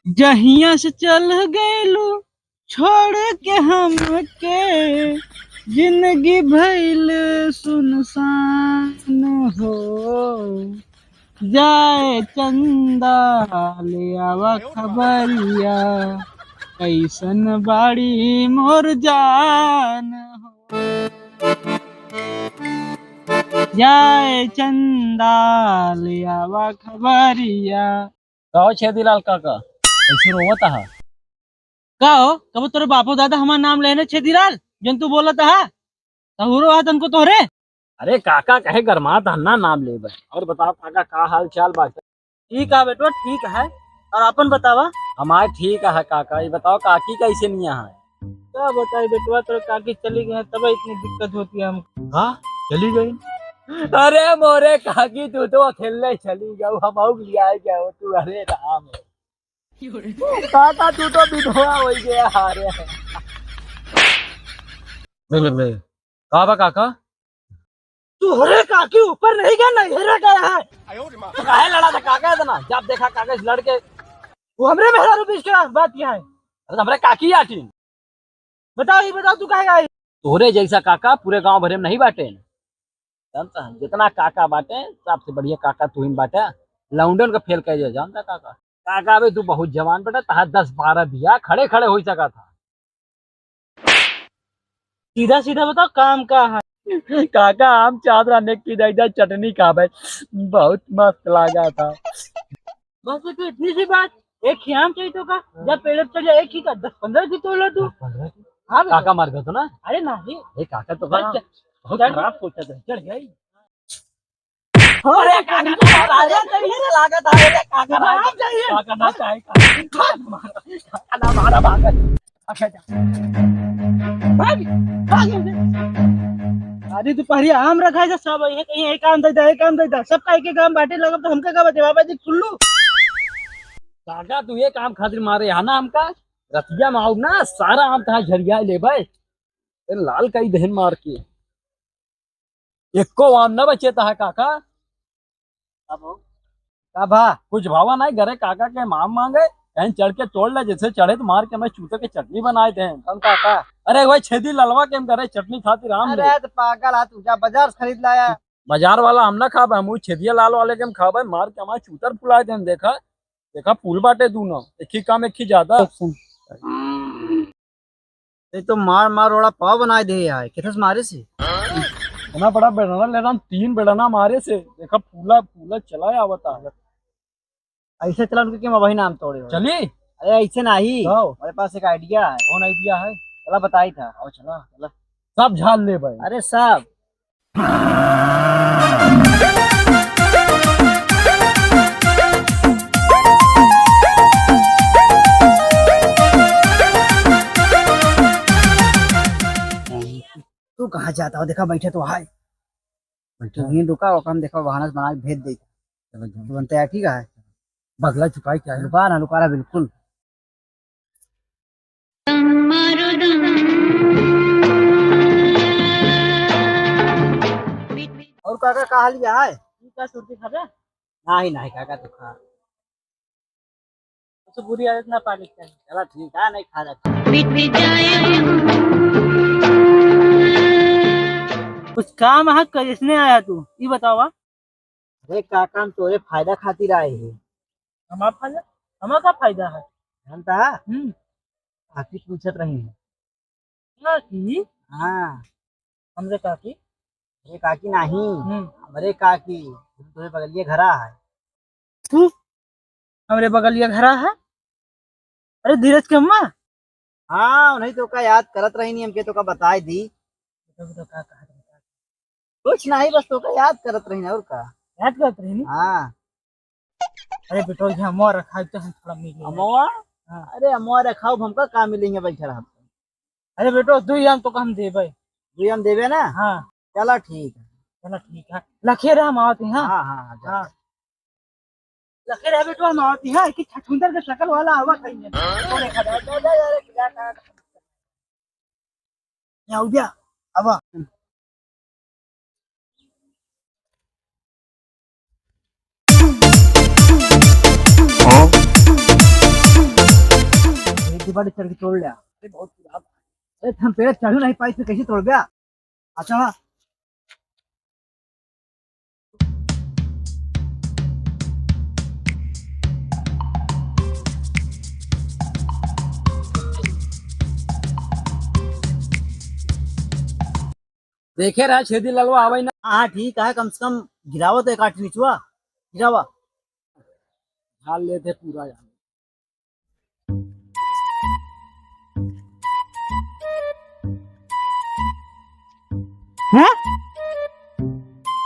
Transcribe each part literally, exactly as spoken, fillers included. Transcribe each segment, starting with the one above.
जहिया से चल गइलू छोड़ के हमके, जिंदगी भइल सुनसान हो। जाए चंदा, ले आवा खबरिया, कैसन बाड़ी मोर जान हो। जाए चंदा, ले आवा खबरिया। का हो छेदीलाल काका, ऐसे रोवत हा? का हो, कबो तोरे बापो दादा हमार नाम लेने छेदीलाल, जौन तू बोलत हा? सहुरो हा तनको तोहरे? अरे काका, कहे गरमात हन्ना नाम लेबे। और बताओ काका, का हाल चाल बाटे? ठीक है बेटवा, ठीक है। और अपन बतावा? हमार ठीक है काका। ये बताओ काकी कैसे नहीं है? क्या बताई बेटवा, तोर काकी चली गई है, तब इतनी दिक्कत होती है हमको। हाँ, चली गई। अरे मोरे काकी, तू तो अकेले चली गऊ, हम आउग लिया गया हो तू। अरे राम, काका तू तो विधवा हो गया। अरे ले, ले, ले। का बा काका? तू हरे काकी ऊपर नहीं गया, नहीं हेरा गया है। तो काहे लड़ा था काका इतना? जब देखा काका से लड़के। वो हमरे मेहरारू बीच के बात किया है। अरे तो हमरे काकी आटी। बताओ, ये बताओ, तू काहे आई? तोरे जैसा काका पूरे गांव भरे में नहीं बाटे। जानता है, जितना काका बाटे, सबसे बढ़िया काका तू ही बाटे। लौंडन का फेल कर दिया, जानता काका? काका, अबे तू बहुत जवान बेटा, तहार दस बारह बिया खड़े खड़े हो सका था। सीधा सीधा बताओ, काम का है? काका, हम चादरा ने की दे दे चटनी खाबे, बहुत मस्त लागा था। बस तो इतनी सी बात, एक ही आम चाहिए तो का, जब पेड़ पे चढ़ जाए, एक ही का दस पन्द्रह की तोड़ लो तू। दस पन्द्रह की? हाँ बेटा। काका मार गया तो ना? अरे नहीं। ए काका तो चल, बड़ा चल, बहुत चल, खराब सोचा था। चढ़ गई। अरे काका, काका, अरे तेरी से लागत है, अरे काका, काका, काका, काका, काका, काका, काका, मारा, काका, ना मारा, भागा। अच्छा, जा। भाग, भाग यहाँ से। आधी दोपहरी आम रखा है, सब ये कहीं एक आम दे दे, एक आम दे दे, सबका एक एक आम बांटे लगब तो हमका का बचे, बाबा जी फुल्लू। काका, तू ये काम खातिर मारे है ना हमका? रतिया में आओ ना, सारा आम तहा झरिया लेबे। ए, लाल कई दहन मार के। एको आम न बचे तहा काका। अब हो? का भा? कुछ भावा नहीं, घरे काका के माम मांगे, कहीं चढ़ के तोड़ ले, जैसे चढ़े तो मार के मैं चूते के चटनी बनाए दे। कौन काका? अरे वही छेदी ललवा के हम घरे चटनी खातिर आम ले। अरे तो पागल हा तू, जा बाजार से खरीद लाया। बाजार वाला हम ना खाबे, हम उ छेदिया लाल वाले के हम खाबे, मार के हमारे चूतर फुलाए दे। देखा, देखा फूल बाटे दूनो, एक ही काम एक ही ज्यादा। ये तो मार मार वड़ा पाव बनाए दे यार, कितने से मारे से? इतना बड़ा बेलना ले रहा, तीन बेलना मारे से, देखा फूला फूला चला आवता है। ऐसे चला उनके कि मैं वही नाम तोड़े हो। चली? अरे ऐसे नहीं, कहो। मेरे पास एक आइडिया है। कौन आइडिया है? चला बताई था। आओ चला, चला। सब झाल ले भाई। अरे सब। तू कहाँ जाता हो? देखा बैठे तो हाय। बैठा। तू ही रुका, ओका हम देखा बहाना से बना के भेज दे। चलो जाओ। तुरंत यार, ठीक है? बगला छुपाई क्या है? लुका ना, लुका रहा बिल्कुल। और काका का हाल है? तू का सुरती खाबे? नाही, नाही काका, तू खा। तो बुरी आदत ना पाले के चाही। चला ठीक है, नहीं खा जाता। कुछ काम है, कैसने आया तू? ई बतावा। अरे काका, हम तोरे फायदा खातिर आए हैं। हमार फायदा? हमार का फायदा है? जानता है? हम्म। काकी पूछत रही है। काकी? हाँ। हमरे काकी? अरे काकी नहीं, हम्म। हमरे काकी, तोरे बगलिए घरा है। तू? हमरे बगलिया घरा है? अरे धीरज के अम्मा? हाँ, उन्हीं तो का याद करत रही नहीं, हमके तो का बताए दी। तो, तो का कहत रही? कुछ नहीं, बस तो का याद करत रही ना, और का? याद करत रही नहीं? हाँ। अरे बेटो, ये अमवा रखा है तो हम थोड़ा मिल लेंगे। अमवा? हाँ। अरे अमवा रखा हो, हमका का मिलेंगे बैठे रहा। अरे बेटो, दुई आम तो हम देबे। दुई आम देबे ना? हाँ। चला ठीक है। चला ठीक है, लखे रहा, हम आवत ही, हाँ? हाँ, हाँ, हाँ, जा। हाँ। लखे रहा बेटवा, हम आवत ही, हाँ, कि छठुंदर के शकल वाला आवा कहीं है। तो देखा जाए, जा, जा, जा, जा, जा। या उद्या, अब। ये बार चढ़ के तोड़ लिया। अरे बहुत बुरा। अरे हम पेड़ चढ़ नहीं पाई, फिर कैसे तोड़ गया? अच्छा। देखे रहा छेदी ललवा आवे ना। हाँ, ठीक है, कम से कम गिरावत एक आठ निचवा, गिरावा। झाल लेते पूरा यार। हैं?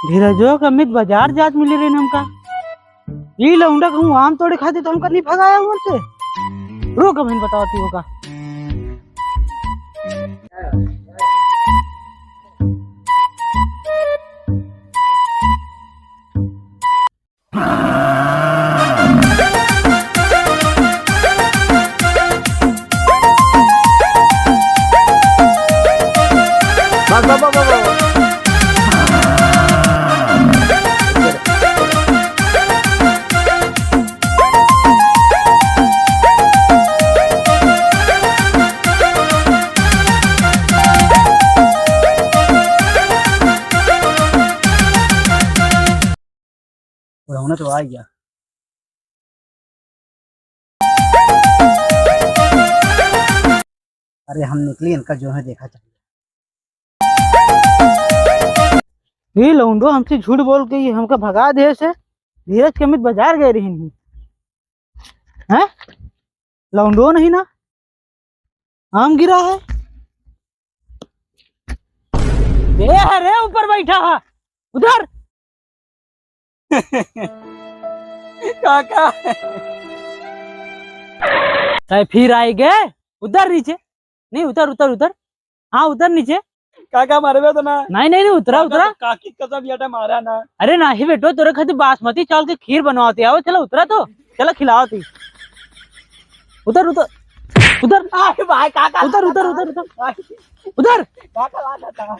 धीरजो का अमित बाजार जात मिली रही हमका। ई लौंडा कहूँ आम तोड़े खातिर तो हमका नहीं भगाया हुआ से। रुक, अभी बतावती होगा। बस, बस, बस, बस, बस। बुढ़ौना तो आ गया। अरे हम निकली, इनका जो है देखा चाहिए। ये लौंडो हमसे झूठ बोल के ये हमका भगा दे से। धीरज के अमित बाजार गए रही नहीं। हैं? लौंडो नहीं ना, आम गिरा है। ए, अरे ऊपर बैठा है, उधर। काका। तै फिर आए गए, उधर नीचे। नहीं, उतर, उतर, उतर। हाँ, उतर नीचे। काका, मारबे तो ना। नहीं, नहीं, नहीं, उतरा, काका, उतरा। तो काकी कसम, ये मारा ना। अरे नहीं बेटो, तोरे खातिर बासमती चावल के खीर बनवाती आओ, चला उतरा तो, चला खिलावती। उतर, उतर, उतर। अरे भाई, काका, उतर, उतर, काका, उतर, उतर। भाई। उतर। काका, काका, काका।